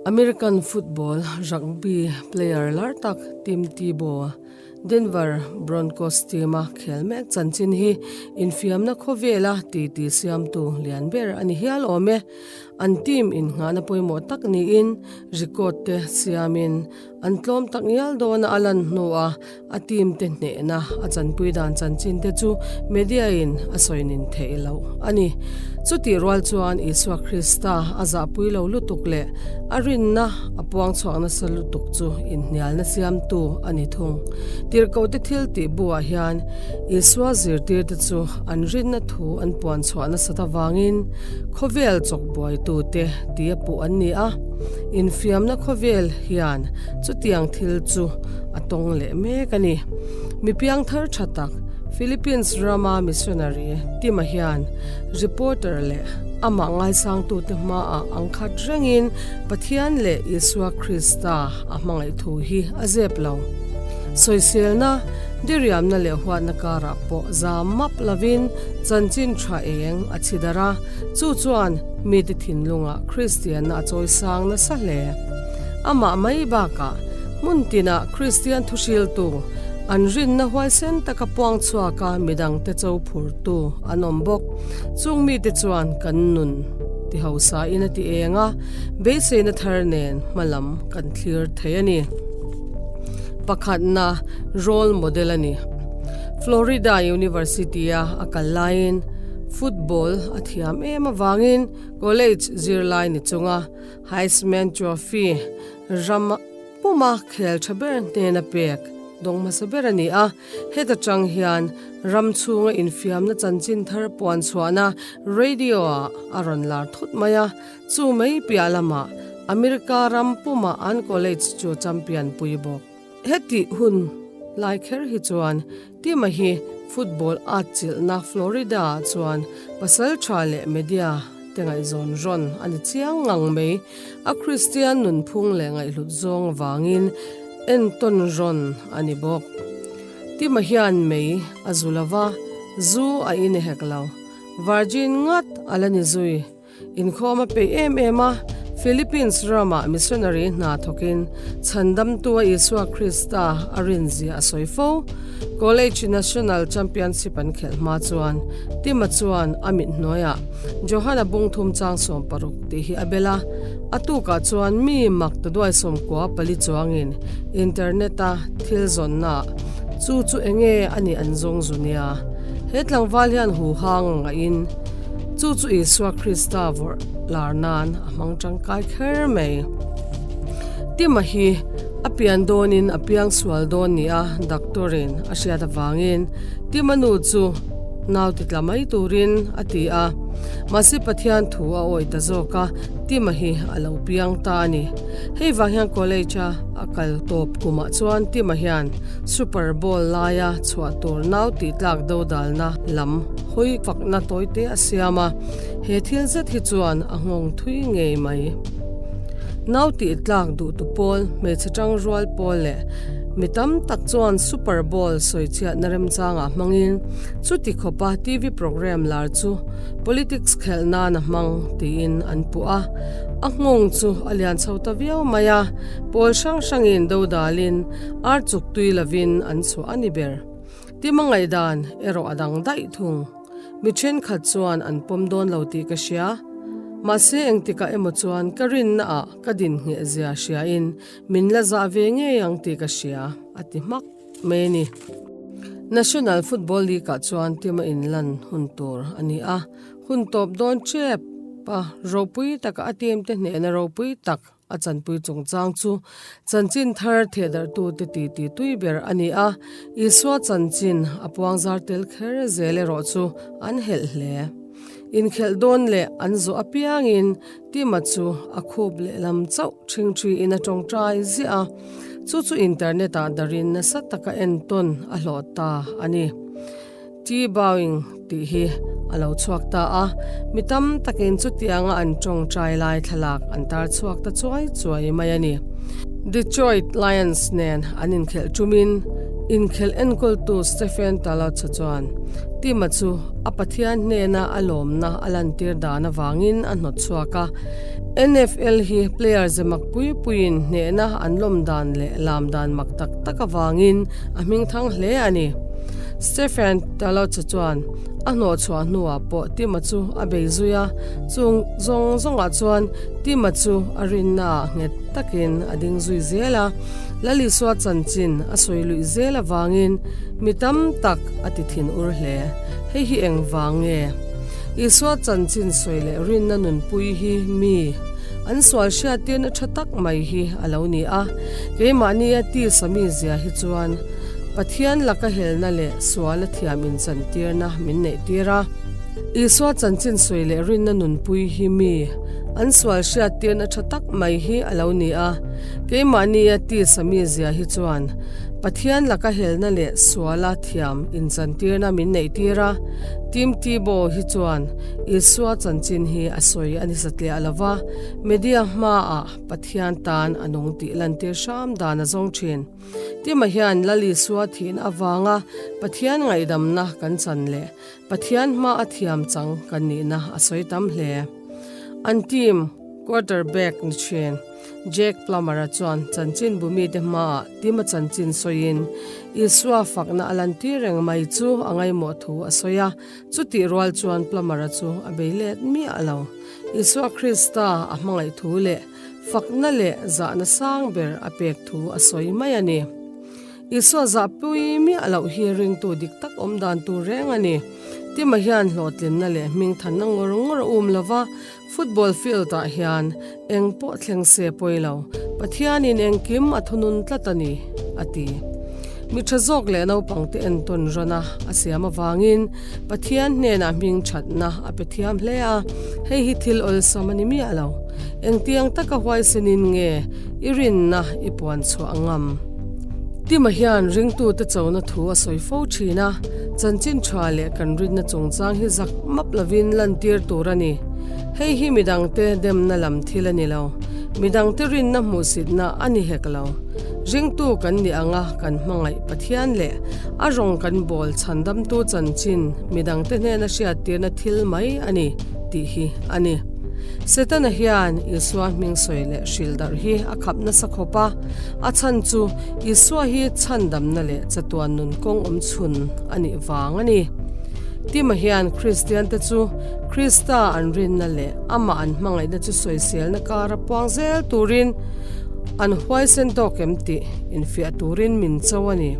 American football rugby player lar tak Tim Tebow Denver Broncos team-a khel mek chanchin hi infiamna khawvela titi siamtu lian ber a ni hial awm e. An team innghahna pawimawh tak niin record te siamin an tlawm tak ngial dawna a lan hnuah a team te hnehna a chanpui dan chanchin te chu media in a sawi nin theih loh a ni. Chutih rual chuan Isua Krista a zahpui lo lutuk leh a rinna a puang chhuak nasa lutuk chu inhnialna siamtu a ni thung. Tirhkohte thil tih buah hian Isua zirtirte chu an rinna thu an puan chhuah nasat avangin khawvel chawkbuaitute tia puh an ni a. Infiamna khawvel hian chutiang thil chu a tawng leh mek a ni. Mi piangthar tha tak Philippines rama missionary Tima hian reporter leh amah ngaisangtute hmaah ang khat rengin Pathian leh Isua Krista a hmangaih thu hi a zep lo. Sawiselna, diriamna leh huatna karah pawh zam map lovin chanchin tha eng a chhi darh a, chu chuan mite thinlungah Kristianna a chawisang nasa hle. Amah mai bakah hmun tinah Kristian thuhriltu, an rinna huaisen taka puang chhuaka midangte cho phurtu an awm bawk. Chung mite chuan kan nun ti hausain a ti eng a, beiseina thar nen hmalam kan thlir thei a ni. Pakhatna role model a ni. Florida University-a a kal laiin football a thiam em avangin college zirlai ni chunga Heisman Trophy ram puma khel tha ber hnena pek dawng hmasa ber a ni a. Heta tang hian ram chhunga infiamna chanchin thar puan chhuahna radio-ah a rawn lar thut mai a. Chu mai piah lamah America ram puma an college chu champion pui bawk. Hetih hun lai kher hi chuan Tima hi football at chilhna Florida-ah chuan pasal tha leh media te ngaihzawn rawn a ni chiang ngang mai. A Kristian nunphung leh ngaihhlut zawng avangin entawn rawn a ni bawk. Tima hian mei a zu lo va, zu a in hek lo. Virgin ngat a la ni zui. Inkhawm a peih em em a, Philippines ramah missionary hna thawkin chhandamtua Isua Krista a rinzia a sawi fo. College National Championship an khelh hma chuan Tima chuan a mit hnuaiah Johana bungthum chang 60 tih hi a bel a, a tukah chuan mi mak ta duai 14 chuangin internet-a thil zawnnaah chu chu enge a nih an zawng zu nia. He tlangval hian huhang a ngaihin chu chu Isua Krista vawrh lar nan a hmang tangkai kher mai. Tima hi a pian dawnin a piang sual dawn nia doctor-in a hriat avangin Tima nu chu nau ti tla mai turin a ti a. Mahse Pathian thu a awih ta zawk a, Tima hi a lo piang ta a ni. Hei vang hian college a a kal tawp kumah chuan Tima hian Super Bowl laia chhuah tur nau tih tlak dodalna lam hawi fakna tawite a siam a, he thil zet hi chuan a nghawng thui ngei mai. Nau tih tlak duhtu pawl, hmeichhe tangrual pawl leh mi tam tak chuan Super Bowl sawichhiatna remchangah hmangin chuti khawpa TV program lar chu politics khelh nan a hmang tiin an puh a. A nghawng chu a lian chho ta viau mai a, pawl hrang hrangin dodalin ar chuk tui lovin an chhuah a ni ber. Tima ngaihdan erawh a dang daih thung. Mi thenkhat chuan an pawm dawn lo tih ka hria. Mahse engtikah emaw chuan ka rinna ah ka din ngheh zia hriain min la zah ve ngei ang tih ka hria, a ti hmak mai a ni. National Football League ah chuan tima inlan hun tur a ni a, hun tawp dawn tep a, ropui taka a team te hnehna ropui tak A chanpui chungchang chu chanchin thar thehdarhtute titi tui ber a ni a, Isua chanchin a puangzar tel kher zel erawh chu an helh hle. Inkhelh dawn leh an zawh apiangin Tima chu a khup lehlam chauh ṭhingṭhiin a ṭawngṭai ziah a, chu chu internet-ah darin nasa taka entawn a hlawh ta a ni. Tea bowing tih hi a lo chhuak ta a, mi tam takin chutianga an tawngtai lai thlalak an tar chhuak ta chuai chuai mai a ni. Detroit Lions nen an inkhelh tumin Inkhelh enkawltu Stephen Talotsa chuan Tim-a chu a Pathian hnena a lawmna a lantir dan avangin a hnawt chhuak a. NFL hi player ze mak pui puiin hnehna an lawm dan leh lam dan mak tak tak avangin a hmingthang hle a ni. Stephen Talotsa chuan a hnawh chhuah hnuah pawh Tim-a chu a bei zui a, chung zawng zawngah chuan Tim-a chu a rinnaah nghet takin a ding zui zel a. Lalisua chanchin a sawi luih zel avangin mi tam tak a ti thin ur hle. Hei hi eng vang nge? Isua chanchin sawi leh rinna nunpui hi mi an sual hriattirna tha tak mai hi a lo ni a. Keimahnia tisa mi zia hi chuan Pathian laka helna leh suala thiam inchantirna min neihtir a. Isua chanchin sawi leh rinna nunpui hi mi an sual hriattirna tha tak mai hi a lo ni a. Keimahnia tisa mizia hi chuan Pathian laka helna leh suala thiam inchantirna min neihtir a, Tim Tebow hi chuan Isua chanchin hi a sawi a ni satliah lo va, media hmaah Pathian tan a nung tih lantir hram dan a zawng thin. Tima hian Lal Isua thihna avanga Pathian ngaihdamna kan chan leh Pathian hma a thiam chang kan nihna a sawi tam hle. An team quarterback ni thin. Jack Plummer-a chuan chanchin bumite hmaah Tima chanchin sawiin Isua fakna a lantir reng mai chu a ngaimawh thu a sawi a. Chutih rual chuan Plummer-a chu a bei let miah lo. Isua Krista a hmangaih thu leh fakna leh zahna sang ber a pek thu a sawi mai a ni. Isua zahpui miah loh hi ringtu dik tak awm dan tur reng a ni. Tima hian hlawhtlinna leh hmingthanna ngawr ngawr a um lova, Football field ah hian eng pawh thleng se pawi lo, Pathianin engkim a thunun tlat a ni, a ti. Mi tha zawk leh naupangte entawn rawn a a siam avangin Pathian hnenah hming thatna a pe thiam hle a, hei hi thil awlsam a ni miah lo. Engtiang taka huaisenin nge i rinna i puan chhuah ngam? Tima hian ringtute chona thu a sawi fo thin a, chanchin tha leh kan rinna chungchang hi zak map lovin lantir tur a ni. Hei hi midangte demna lam thil a ni lo. Midangte rinna hmuhsitna a ni hek lo. Ringtu kan nih anga kan hmangaih Pathian leh a rawng kan bawl chhandamtu chanchin midangte hnena hriattirna thil mai a ni tih hi a ni. Setana hian Isua hming sawi leh hrilh darh hi a khap nasa khawp a, a chhan chu Isua hi chhandamna leh chatuan nun kawng awm chhun a nih vang a ni. Tima hian Kristiante chu Krista an rinna leh amah an hmangaihna chu sawiselna kara puang zel turin an huaisen tawk em tih infiah turin min cho a ni.